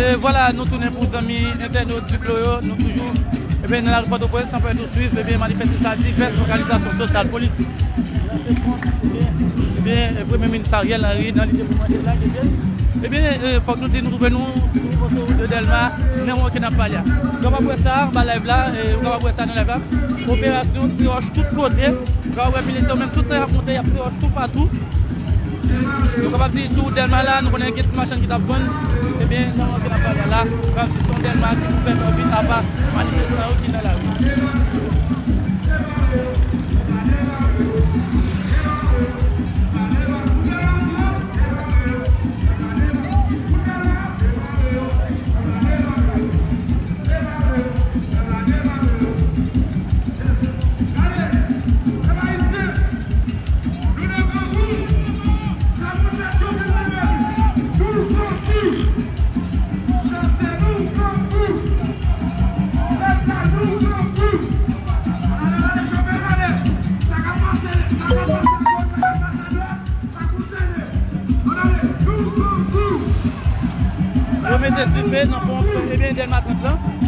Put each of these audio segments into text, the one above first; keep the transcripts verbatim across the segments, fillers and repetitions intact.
E vwala, nou tounen pou zanmi entènot Diklo yo, nou toujou, ebyen, nan lari Pòtoprens, tanpèt ou swiv, ebyen, manifestasyon sa, divès òganizasyon sosyal, politik. Ebyen, Premye Minis Ariel Henry nan lide pou mande lage pyè. Ebyen, e, fòk nou di nou twouve nou, nou otowout de Dèlma, nan moman ke n ap pale a. Ou kapab wè sa anba live la, e, ou kapab wè sa nan live la. Operasyon tire wòch tout kote. Ou kapab wè militè yo menm tout tan y ap monte, y ap tire wòch toupatou. Nou kapab di sou Dèlma la, nou konnen gen ti machann ki t ap vann. Ebyen, nan moman ke n ap pale a la, nou kapab di se yon Dèlma ki ouvè vit apa manifestan yo ki nan lari. Yo mete dife nan ponp, ebyen, Dèlma trant lan.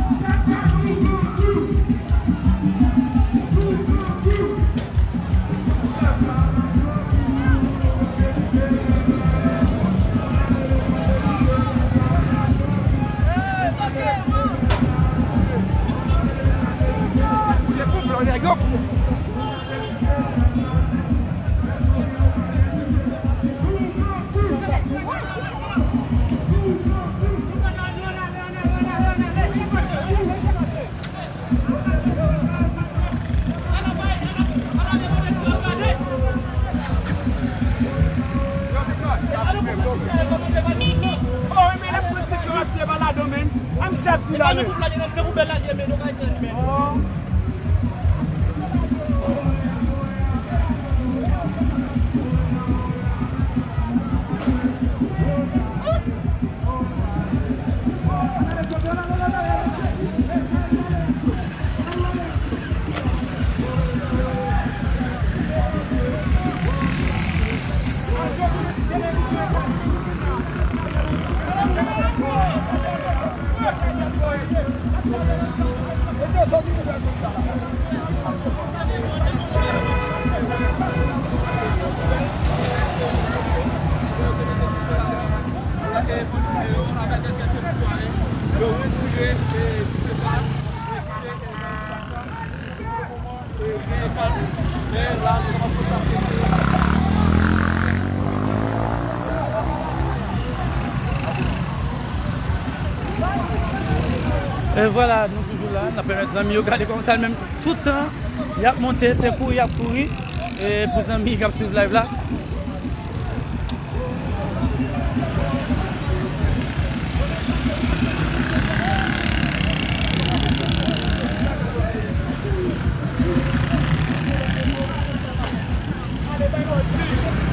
E vwala, nou toujou la, n ap pèmèt zanmi yo gade kòman sa menm tout tan y ap monte, se kouri y ap kouri. E pou zanmi k ap swiv live la.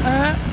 Hein?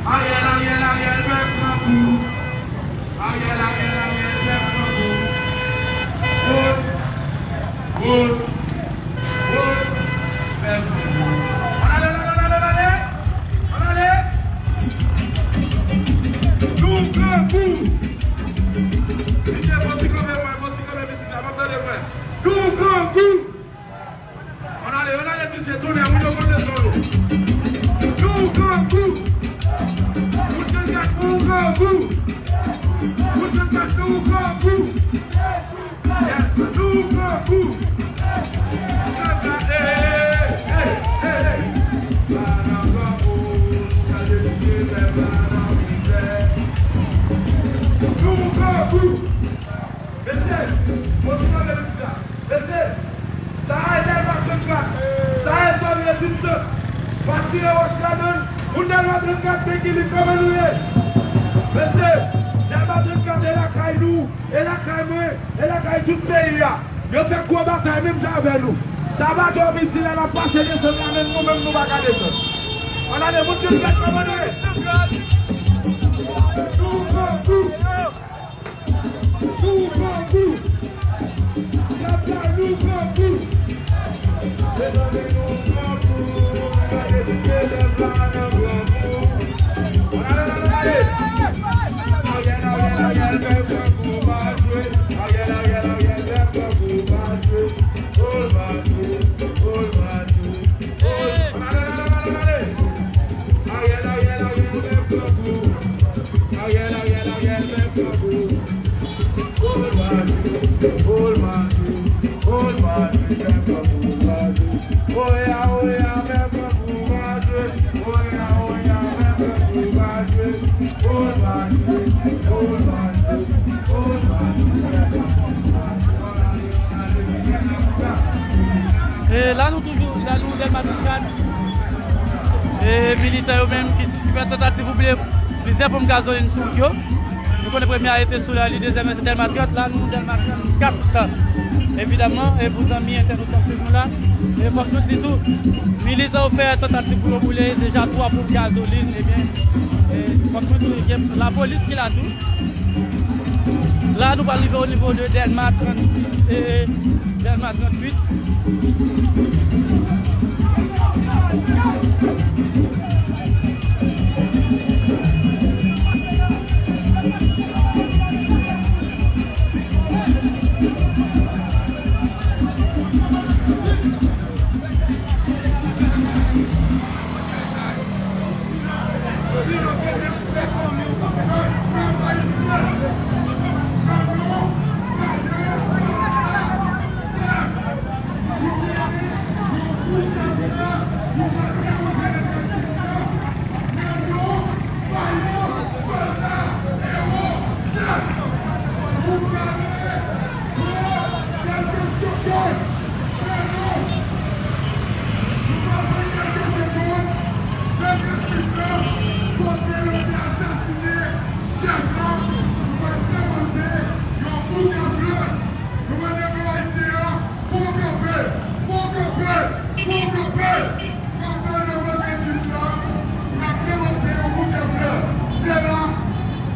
Ariel, Ariel, Ariel, bèk nan kou. Ariel, Ariel, Ariel, bèk nan kou. Wout, wout, wout, bèk nan kou. Ann ale, ann ale, ann ale, ann ale, ann ale. Nou grangou. Mesye, fò ti kanpe mwen, fò ti kanpe mizik la, m ap tande mwen. Nou grangou. Ann ale, ann ale, D J, tounen, moun yo konn leson yo. Nou grangou! Yes, nou grangou! Hey, hey, hey, hey. Pa nan grangou, gade nou te fè pa nan mizè. Nou grangou! Mesye, kontinye listwa. Mesye, sa a e Dèlma trannkat. Sa a e zòn rezistans. Pa tire wòch ladan l. Moun Dèlma trannkat, men ki li, kòman nou ye? Mesye, Dèlma trannkat, e lakay nou, e lakay mwen, e lakay tout peyi a. Yo fè gwo batay menm jan avè nou. Sa bato misil la, l ap pase desann la, menm nou menm nou pa ka desann. Ann ale, moun trannkat, kòman nou ye? Nou grangou! Nou grangou! Gad la, nou grangou! Mezanmi, nou grangou! Gade ti elèv la nan grangou! Ann ale, ann ale! Aryèl, Aryèl, Aryèl, fè grangou pa jwe! Aryèl, Aryèl, Aryèl, fè grangou pa jwe! Oh, l pa jwe! Oh, l pa jwe! E la nou toujou, la nou Dèlma trannkat. E militan yo menm ki, ki fè tantativ pou bliye plizyè ponp gazolin sou wout yo. Nou konnen premye a rete sou la, li dezyèm se Dèlma trant, la nou Dèlma trannkat. Evidaman, e pou zanmi entènot k ap swiv nou la, e fòk nou di tou, militan yo fè tantativ pou yo boule deja twa ponp gazolin, ebyen, e fòk nou di gen lapolis ki la tou. La, nou pral rive o nivo de Dèlma trannsis e Dèlma trannwit. Kanpe nan vandredi la, n ap depoze yon boukè flè. Se la,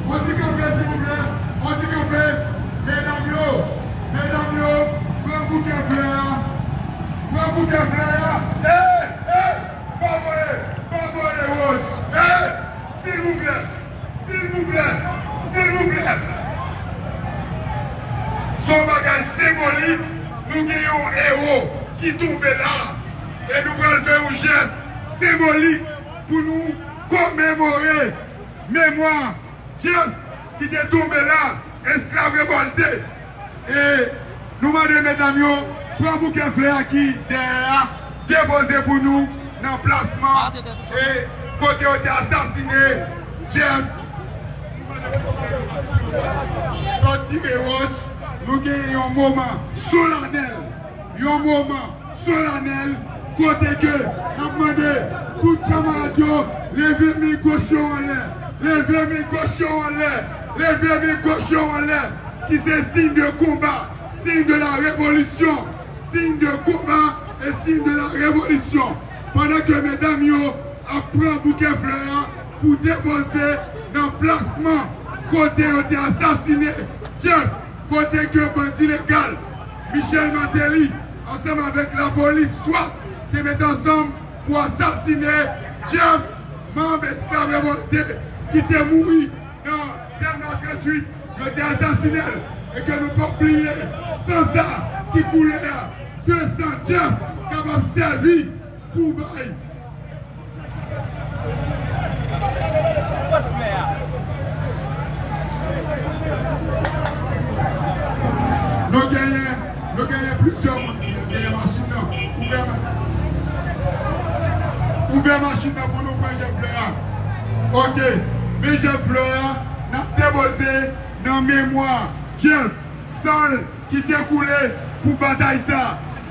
on ti kanpe, silvouplè, on ti kanpe. Medam yo, medam yo, pran boukè flè a, pran boukè flè a. Ey, ey, pa voye, pa voye wòch. Ey, silvouplè, silvouplè, silvouplè. Se yon bagay senbolik, nou gen yon ewo ki tonbe la. E nou pral fè yon jès senbolik pou nou komemore memwa Jeff ki te tonbe la, esklav revòlte. E nou mande medam yo pran boukè flè a ki dèyè a, depoze pou nou nan plasman e kote yo te asasine Jeff. Sòti Mewòch, nou gen yon moman solanèl, yon moman solanèl kote ke n ap mande tout kanmarad yo leve men goch yo anlè, leve men goch yo anlè, leve men goch yo anlè, ki se siy de konba, siy de la revolisyon, siy de konba e siy de la revolisyon. Pandan ke medam yo ap pran boukè flè a pou depoze nan plasman kote yo te asasine Jeff, kote ke bandi legal Michel Martelly ansanm avèk lapolis swat te met ansanm pou asasine Jeff, manm esklav revòlte ki te mouri nan Dèlma trannwit, yo te asasine l, e ke nou p ap bliye san sa ki koule a, ke san Jeff kapab sèvi pou bay. Nou genyen, nou genyen plizyè moun ki genyen machin nan. Ouvè ma-, ouvè machin nan pou nou pran Jeff Fleur a. Oke, men Jeff Fleur a, n ap depoze nan memwa Jeff san ki te koule pou batay sa.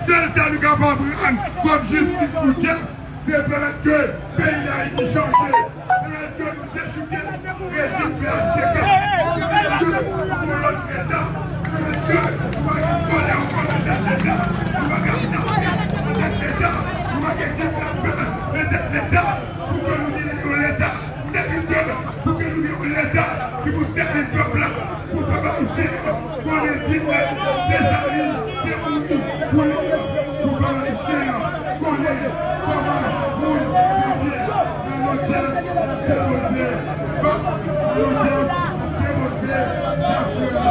Sèl sa nou kapab rann kòm jistis pou Jeff, se pèmèt ke peyi Dayiti chanje, pèmèt ke nou dechouke rejim P H T K, pèmèt ke nou pran yon lòt Leta, pèmèt ke nou pa gen vòlè ankò nan tèt Leta, nou pa gen asasinen nan tèt Leta, nou pa gen kidnapè nan tèt Leta, pou ke nou gen yon Leta sèvitè, pou ke nou gen yon Leta ki pou sèvi pèp la, pou pèp ayisyen an konnen Didnè Desalin te mouri pou li, pou pèp ayisyen an konnen kòman moun mouri nan lotèl depoze, nan lotèl depoze Dapwè la.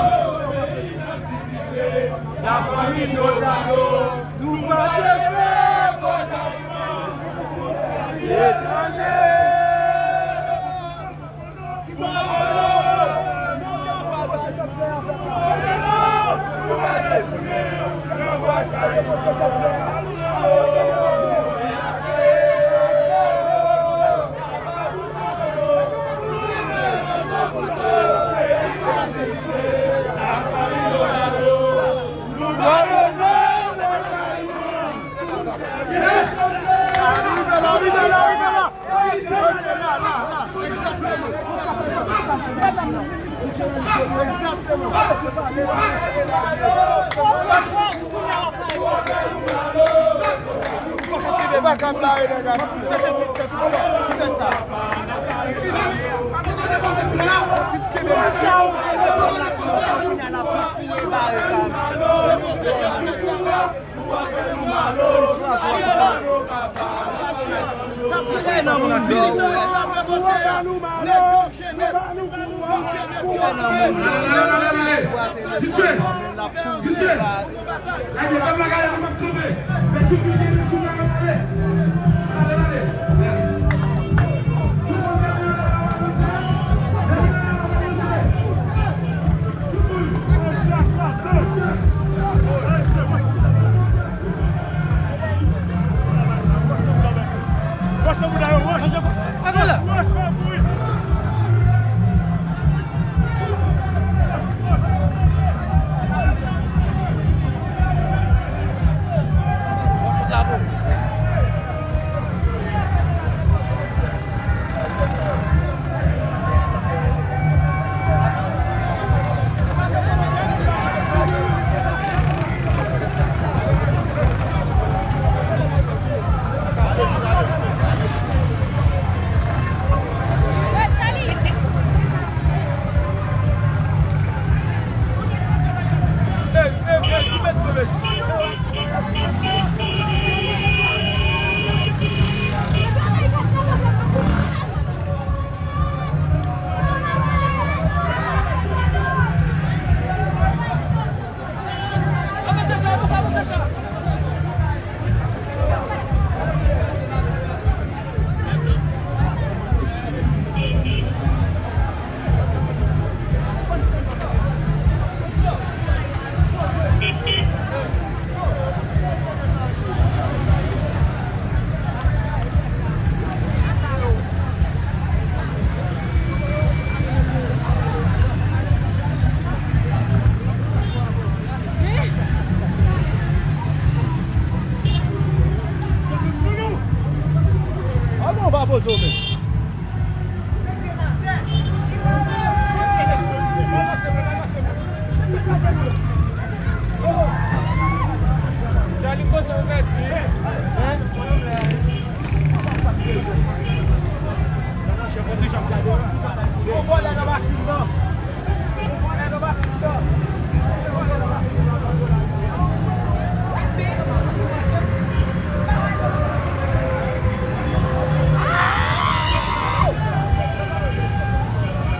Lafanmi Dozado, nou pa te fè kòdayman pou etranje. Ou pa ka bare nèg la.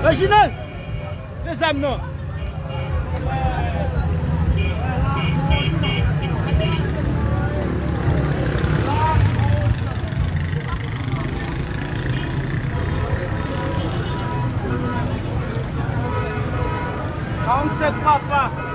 Reginald! Men zam nan! Karannsèt papa!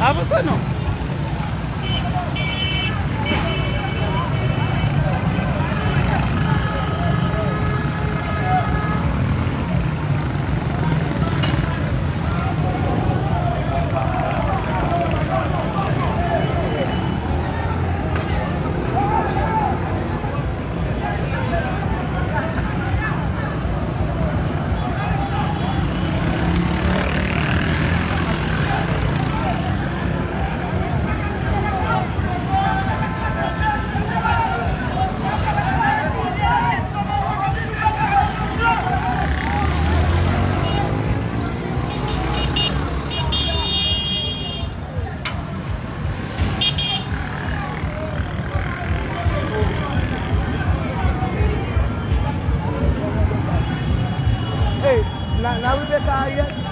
Avanse non. Hey, na, na rive ka Ariel.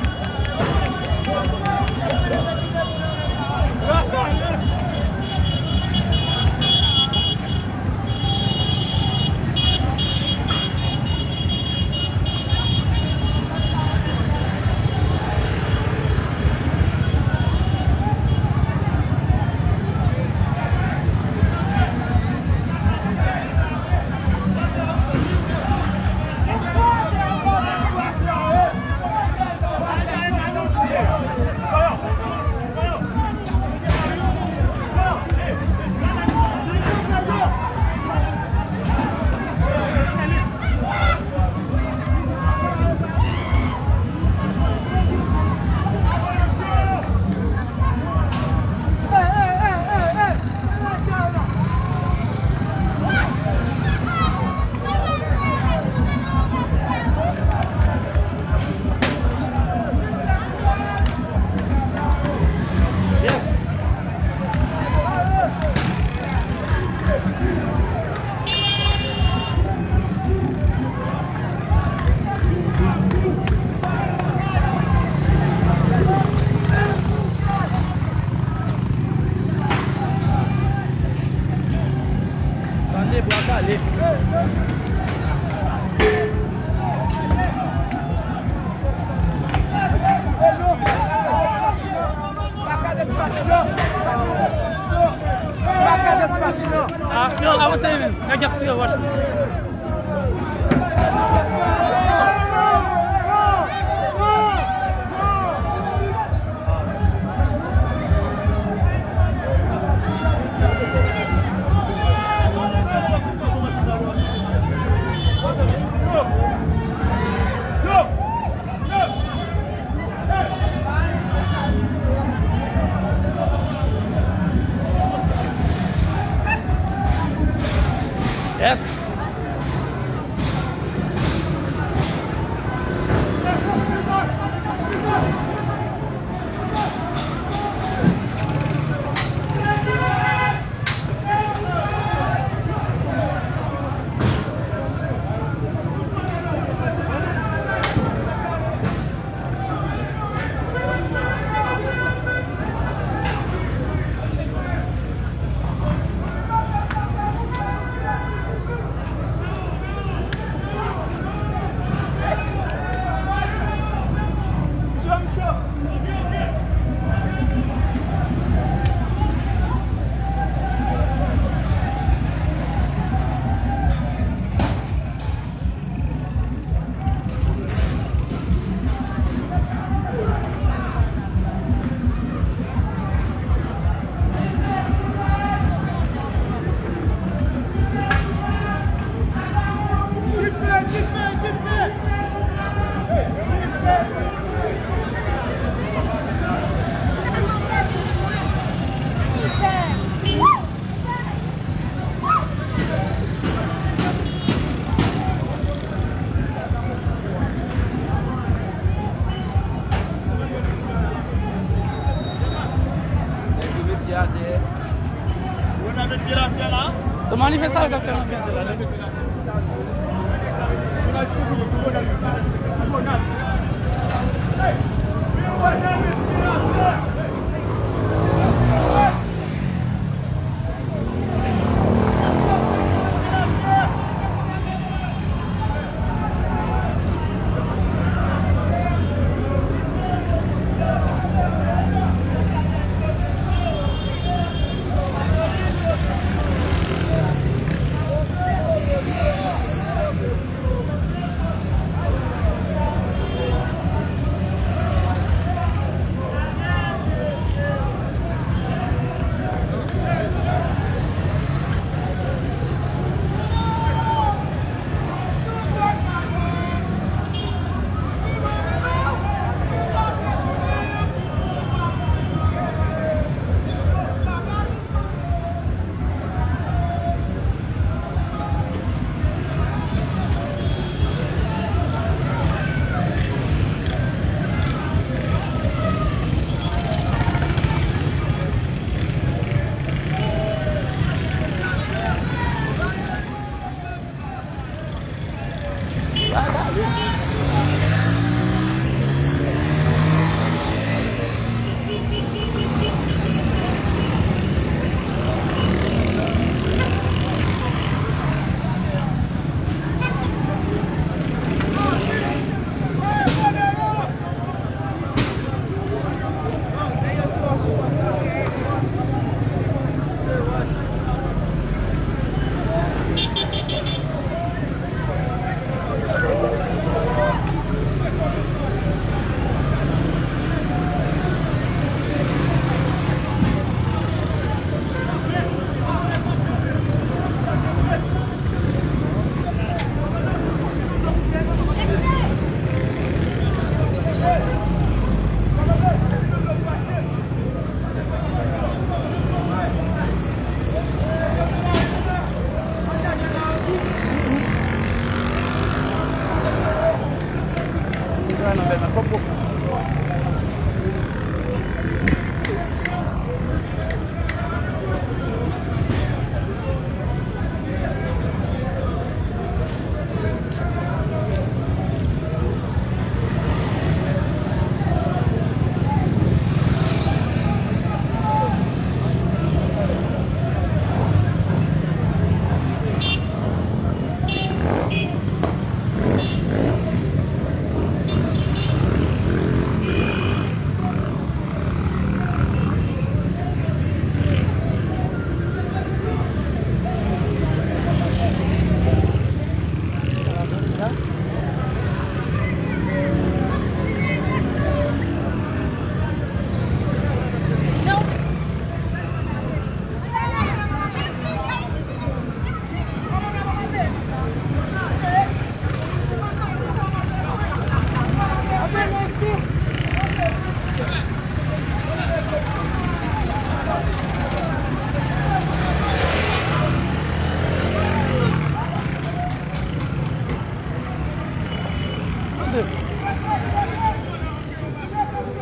Se manifestasyon k ap fè anbyans la.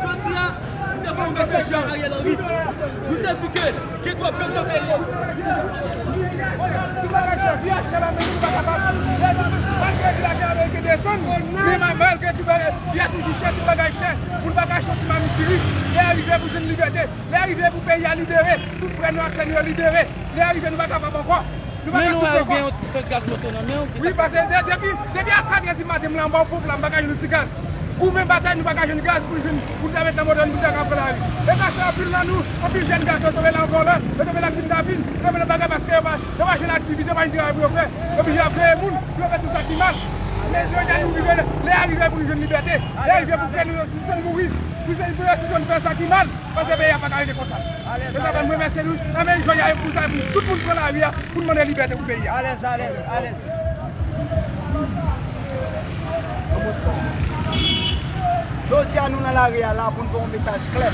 Jodi a, nou te voye yon mesaj a Ariel Henry. Nou te di ke gen twòp gang nan peyi a. Malgre ke lavi ameriken desann, men ma-, malgre tout bagay, vi a toujou chè, tout bagay chè. Pou n pa kache yon ti mamit diri, lè a rive pou jwenn libète. Lè a rive pou peyi a libere, pou frè nou ak sè nou yo libere. Lè a rive, nou pa kapab ankò. Nou pa ka soufri ankò. Men nou wè yo gen yon tank gaz moto nan men yo, ki sa k pase? Wi, paske de-, depi, depi a katrè di maten, m la anba yon ponp la, m pa ka jwenn yon ti gaz. Goumen batay, nou pa ka jwenn gaz pou nou jwenn, pou nou ta met nan moto, nou ta ka pran lari. E sa fè anpil nan nou, anpil jèn gason yo tonbe nan vòlè, yo tonbe nan kidnapin, yo tonbe nan bagay paske yo pa, yo pa jwenn aktivite, yo pa jwenn travay pou yo fè. Yo oblije ap veye moun, pou yo fè tout sa ki mal. Men jodi a nou rive, lè a rive pou nou jwenn libète. Lè a rive pou frè nou yo sispann mouri, pou se, pou yo sispann fè sa ki mal. Paske peyi a pa ka rete konsa. Se sa fè m remèsye nou. Anben, jodi a, e pou sa, pou tout moun pran lari a, pou n mande libète pou peyi a. Alèz, alèz, alèz. lari a la pou n voye yon mesaj klè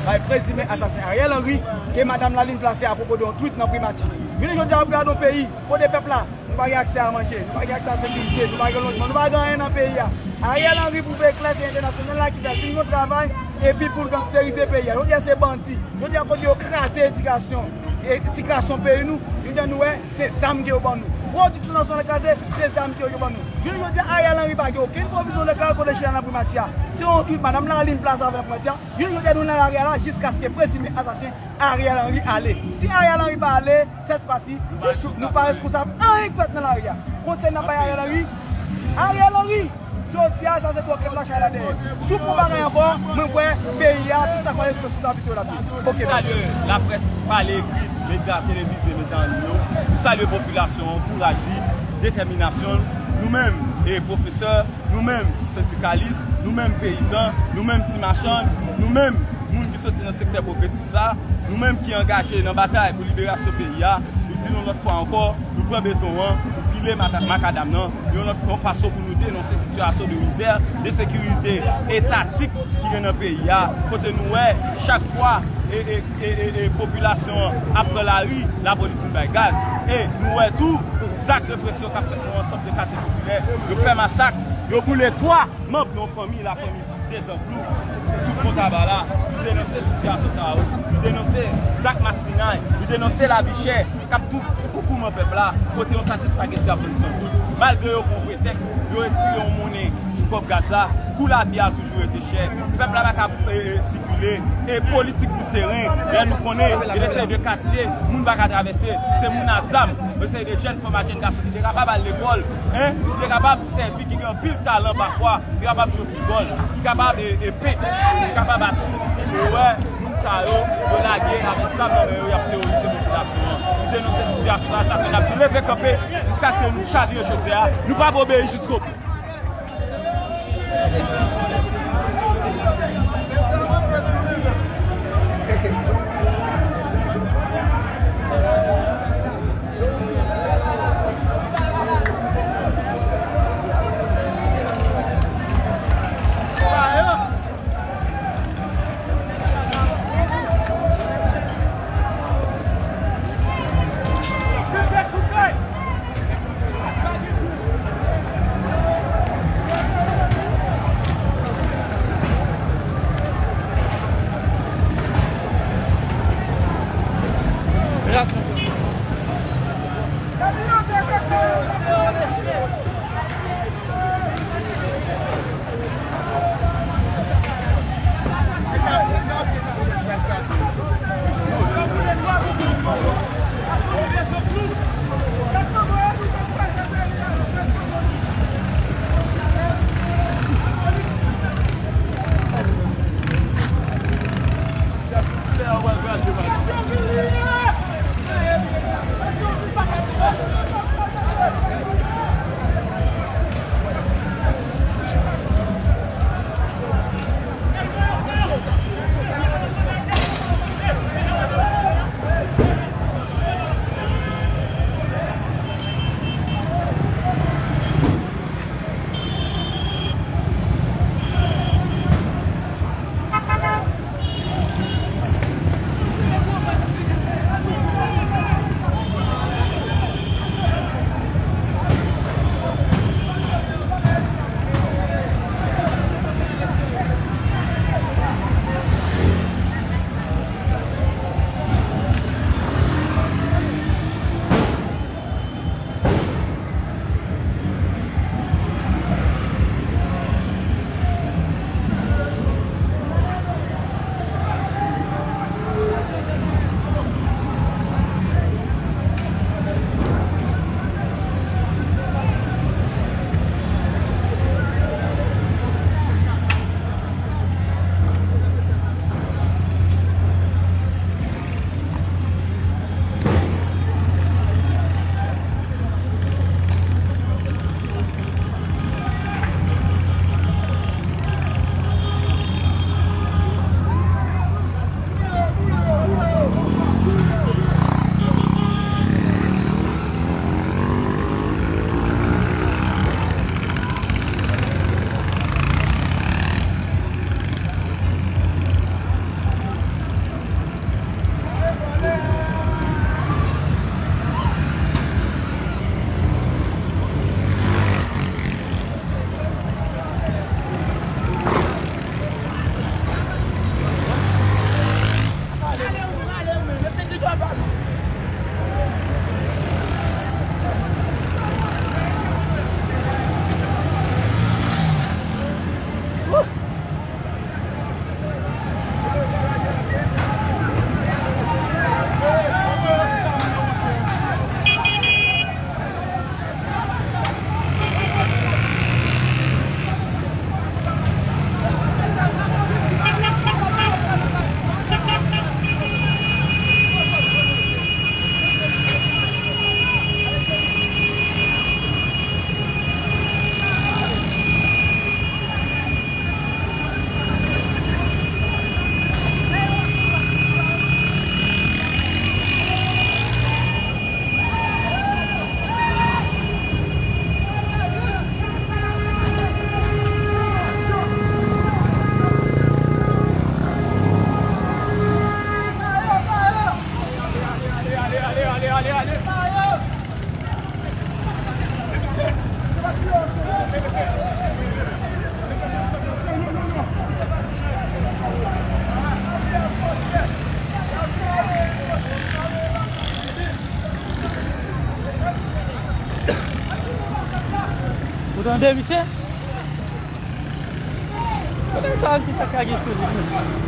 bay prezime asasen Ariel Henry ke madanm Laline plase apwopo de yon tweet nan primati. Jounen jodi a, w ap gade yon peyi kote pèp la, nou pa gen aksè a manje, nou pa gen aksè a sekirite, nou pa gen lojman, nou pa gen anyen nan peyi a. Ariel Henry, pou veye klè, se entènasyonal la ki fè vin yon travay epi pou l gangsterize peyi a. Jodi a, se bandi. Jodi a, kote yo kraze edikasyon, e, edikasyon peyi nou, jodi a, nou wè, se zam ke yo ban nou. Pwodiksyon nasyonal kraze, se zam ke yo ban nou. Jounen jodi a, Ariel Henry pa gen okenn pwovizyon legal kote l chita nan primati a. Se yon tweet madanm Laline plase avè l nan primati a. Jounen jodi a, nou nan lari a la jiskaske prezime asasen Ariel Henry ale. Si Ariel Henry pa ale, sèt fwa si, nou pa reskonsab anyen k fèt nan lari a. Konsèy n ap bay Ariel Henry, Ariel Henry, jodi a, sa se twòkèt la chay la dèyè. Si w pran bagay ankò, mwen kwè peyi a, tout sa k fè reskonsabilite w la tou. Ok, mèsi. Salye laprès pale ekri, medya televize, medya an liy yo. Nou salye popilasyon an, kouraj li, detèminasyon l. Nou menm, e pwofesè, nou menm sendikalis, nou menm peyizan, nou menm ti machann, nou menm moun ki soti nan sektè pwogresis la, nou menm ki angaje nan batay pou liberasyon peyi a, nou di l yon lòt fwa ankò, nou pran beton an, nou pile mata-, makadam nan, yon lòt, yon fason pou nou denonse sitiyasyon de mizè, de sekirite etatik ki gen nan peyi a, kote nou wè chak fwa e, e, e, e, e popilasyon an ap pran lari, lapolis vin bay gaz. E nou wè tou zak represyon k ap fèt nan ansanm de katye popilè. Yo fè masak, yo boule twa manm yon fanmi, lafanmi Dezanplou, sou Pon Taba la. Nou denonse sitiyasyon sa yo. Nou denonse zak maspinay. Nou denonse lavi chè k ap tou koukouman pèp la, kote yon sachè espageti ap vann san goud. Malgre yo pran pretèks, yo retire yon monnen sou kòb gaz la, kou lavi a toujou rete chè. Pèp la pa ka, e, e, sikile. E politik bout teren, lè nou konnen gen de seri de katye, moun pa ka travèse, se moun a zam, yon seri de jèn fanm ak jèn gason ki te kapab al lekòl, en, ki te kapab sèvi, ki gen anpil talan pafwa, ki kapab jwe foutbòl, ki kapab, e, e, pent, ki kapab atis. Ou wè, moun sa yo, yo lage avèk zam nan men yo, y ap teworize popilasyon an. Nou denonse sitiyasyon sa, sa fè n ap di leve kanpe jiskaske nou chavire chaudière a, nou p ap obeyi jiskobou. Tande, misye? Kote sa, ki sa ka gen sou li?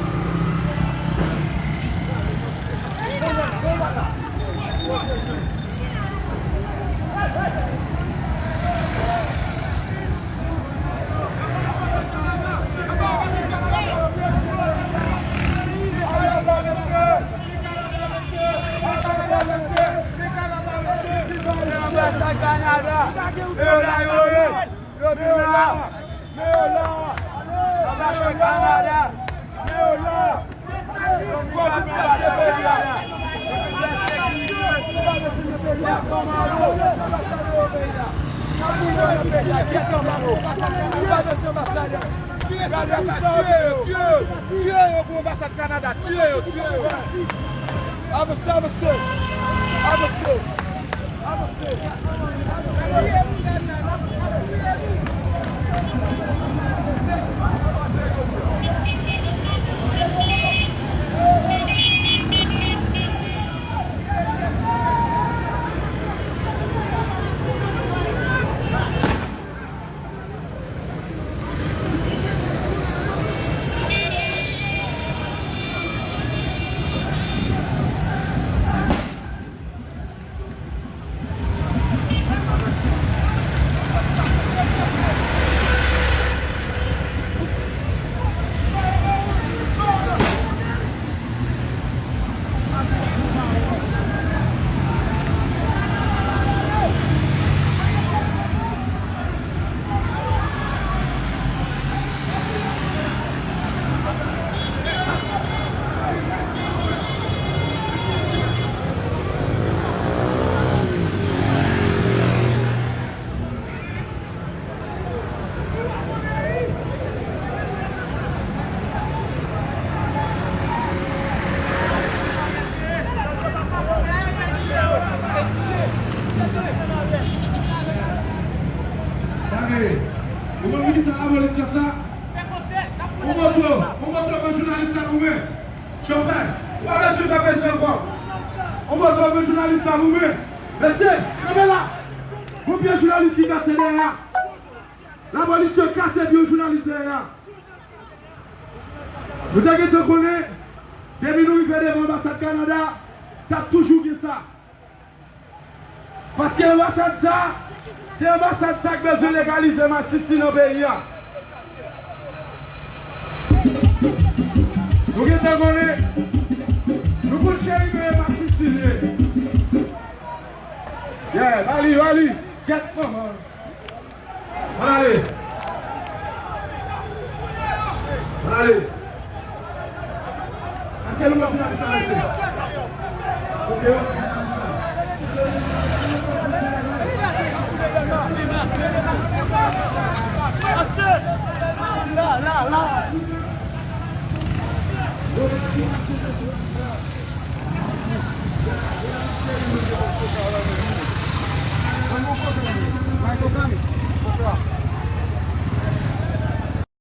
Tiye yo, tiye yo, tiye yo pou anbasad Kanada, tiye yo, tiye yo. Avanse, avanse, avanse, avanse. Gade, ou konn ki sa lapolis fè sa? On moto, on moto pou jounalis la pou mwen. Chofè, ou pa bezwen fè presyon ankò. On moto pou jounalis la pou mwen. Mesye, kanpe la. Gon pye jounalis ki kase dèyè a. Lapolis yo kase pye jounalis dèyè a. Nou te gentan konnen, depi nou rive devan anbasad Kanada, t ap toujou gen sa. Paske anbasad sa, se anbasad sa k bezwen legalize masisi nan peyi a. Nou gentan konnen, nou konn cheri men masisi li ye. Yeah, ba li, ba li. Gèt manman. Ann ale.